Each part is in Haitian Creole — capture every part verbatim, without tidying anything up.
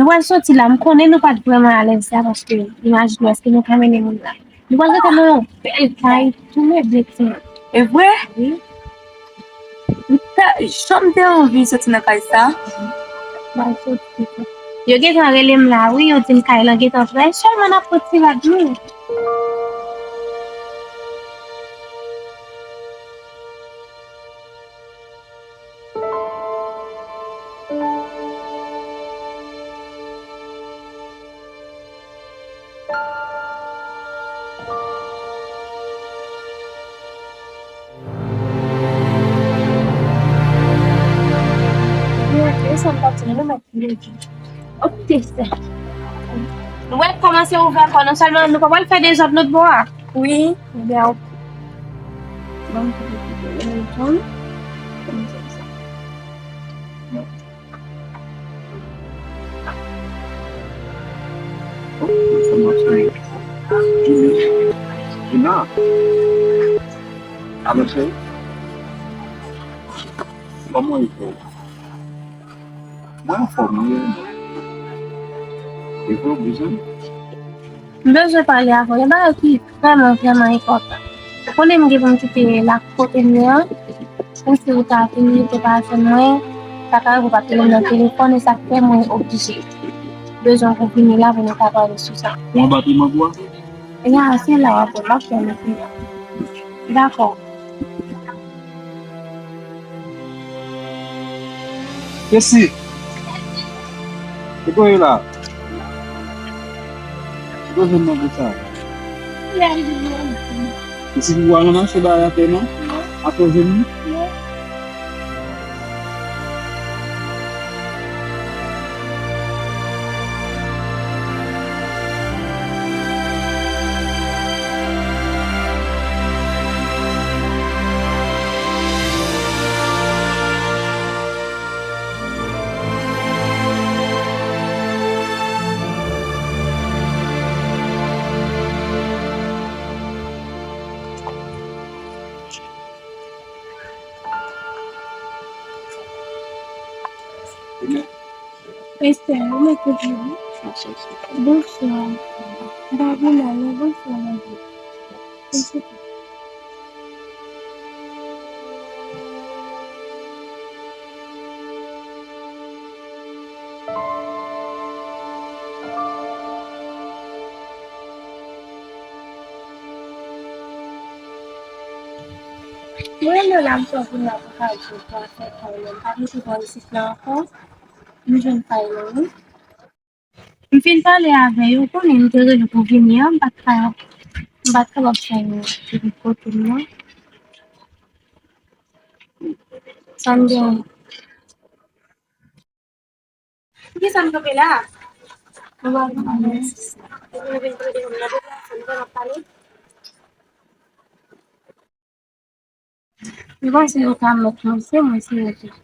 Nou pral soti la, m konnen nou pa t vrèman alèz la, paske imajine w, èske nou ka mennen moun la? Nou pral rete nan yon bèl kay, tou meble, ti moun. E vre? Wi. M ta, jan m te anvi soti nan kay sa. M pral soti. Yo gentan rele m la, wi, yo di m kay lan gentan prè, sèlman n ap pran ti rad nou. Nou wè kòman se ouvè kò nou, sèlman nou pa pral fè dezòd lòt bò a. Wi. Ebyen, ok. Bon, Jina. Jina. Alo, cheri. Kòman w ye? Mwen anfòm, wi. E vre, w bezwen m? M bezwen pale avè w. Yon bagay ki vrèman, vrèman enpòtan. Ou konnen m gen pou m kite la kote m ye an. Ou si ou ta vini, ou te pa jwenn mwen, sa ka rive ou pa t rele m nan telefòn, e sa k fè mwen oblije bezwen pou vini la pou nou ka pale sou sa. Ou anba pye mango a? Ya, se la w ap wè, m ap fè l epi. Dakò. Kesi! Kote w ye la? Kote w jwenn mango sa? Kesi, pou w al ranmase bagay atè non? Atè w jwenn li? Esther, ou mèt kote w? Bonswa. M pa vin la non, bonswa, Maji. Mwen renmen la m sot vin la pou Kajou, pou afè kay mwen. M pa vle sot bò isit la ankò. M jwenn kay mwen, wi. M fin pale avè yo, konnen m te rele pou vini an, m pa t ka, m pa t kapab fè yon ti kote m nan. Sa m gen. Poukisa m kanpe la? Mwen pa konn. Mwen vin tande yon lòt sa m konn ap pale. M panse yo ka mèt mwen, se mwen, se yo tou.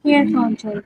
Kiyès w ap jwenn?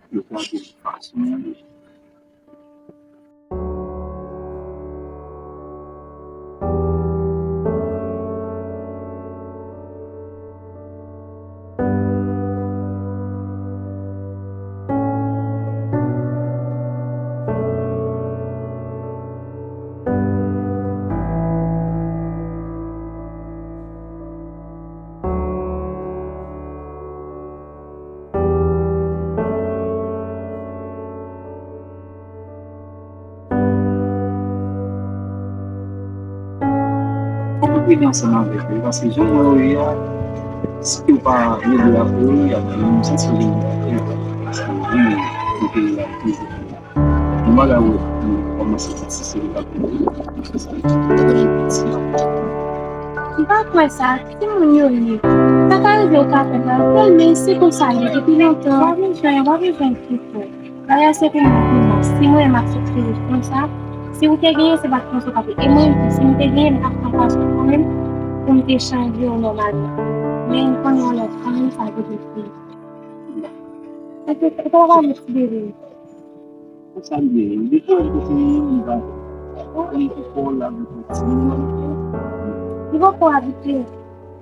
Fòk ou prudent ansanm avèk yo, paske jan m wè yo ye a, si yo pa rele apre yo, y ap vin santi yo vin atè, paske yo vin nan peyi la, yo vin yon bagay ou kòmanse santi se yo k ap vin, se sa, se sa. M pa kwè sa, timoun yo ye. Sa ka rive yo ka fè mal, men se konsa l ye depi lontan. W ap bezwen, w ap bezwen kite. Dayè, se pou mwen, pou mwen. Si mwen, m aksepte l konsa, si ou te genyen, se pa t konsa w t ap ye. E mwen tou, si m te genyen, m t ap pran pwason kanmenm pou m te chanje w nòmalman. Men m konnen yon lè kanmenm, sa vle di ke. E se, e se pa yon ti bebe. Konsa l ye. Depi w te fini, m pa konn pou kò w la, pou ti moun nan. Li poko abitye.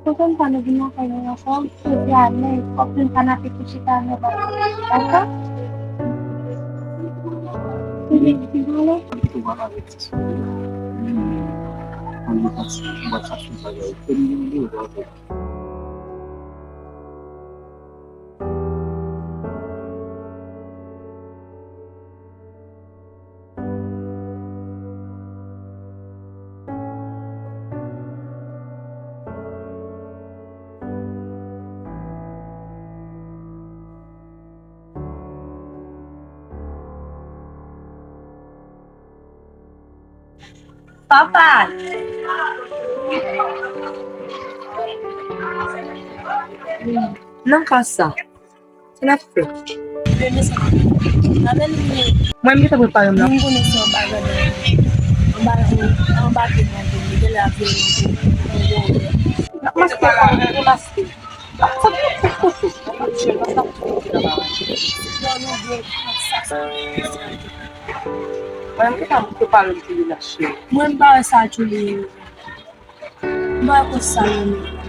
Pwochèn fwa nou vin lakay mwen ankò, jodi a, men fòk nou fanatik pou chita nan bagay. Dakò? Mwen kite w al avèti sou li. Mwen pase, mwen pase yon bagay. Papa! Nan ka sa. Sa n ap fè? Bebe, sa va? Lavel ou ye? Mwen, m gentan prepare m la. Moun konnen se anba jandèm. Anba, anba ke mwen vini. Genlè ap vini nan kou. N ap maske, n ap maske. Sa, sa, sa, sa, sa. Mwen, m gentan prepare m pou li la, cheri. Mwen, m pa wè sa tou li. Mwen pa wè sa li ye.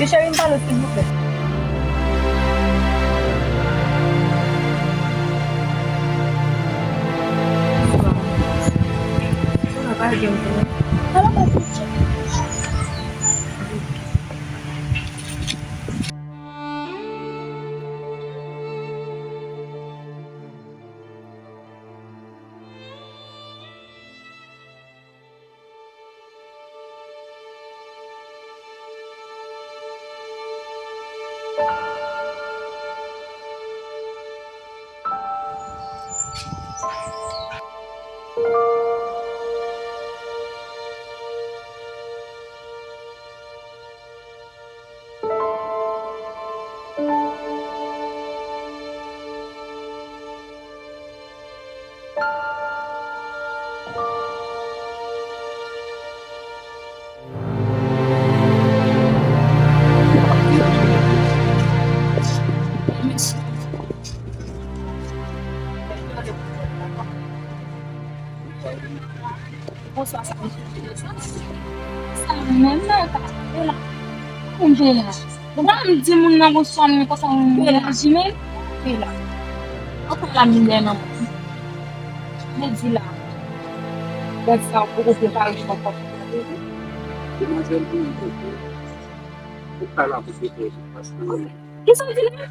Ti cheri, m pale w, silvouplè. Sa va, pa gen pwoblèm. Bonswa, sa m sou fè sa. Sa menm nan ka fè la. Konn fè la. Ou pa m di moun nan bonswa, men konsa moun reyaji, men fè la. Anpil la minè nan moun. Men di la. Gad sa, ou poko prepare pou kòb. Demwazèl, ou poko. Ou pa la pou fè paske Kisa w di la?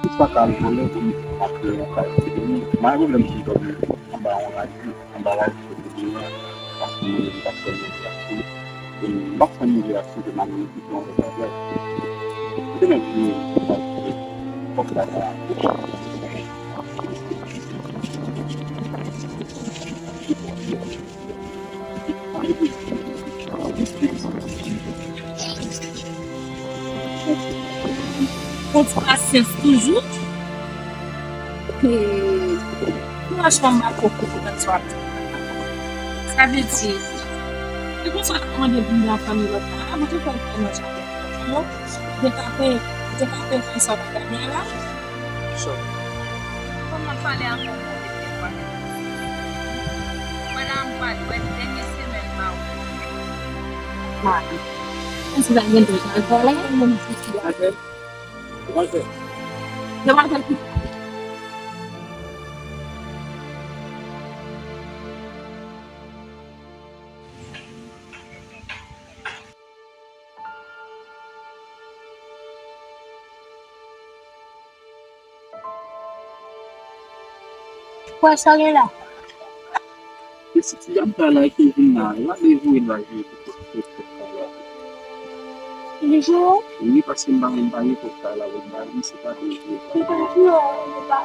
Ou pa ka al vòlè pou m ap fè yon kay pou timoun. M pa gen pwoblèm pou m dòmi anba yon radyo, anba radyo kote moun nan, paske mwen menm m p ap fè move aksyon. E m p ap fè move aksyon ke m al nan pito anvè bagay. Ou te mèt di m, fòk Fò w ti pasyans toujou. E kouraj fanm Marco pou kòmanse w ap di. Sa vle di, se konsa w ap mande pou m nan fanmi lòt la, mwen tou fè l fè nan jan yo. Yo te kape, yo te kape fè sa w pa gade a la. Kòman pale avè w konn depi fwa? Mwen la m pral wè dènye semèn mawon. Ah. Èske w gen de jan pale? Mwen m di avè l. Demwazèl. Demwazèl ki Kwè sa gen la? E si ti dam sa la ki vin la, yo ale voye l al jwe pou kòk kòk kòk sa la. Li jwe? Wi, paske m pa, m pa gen kòk sa la, m pa gen se pa de jwe. Li pa jwe, li pa.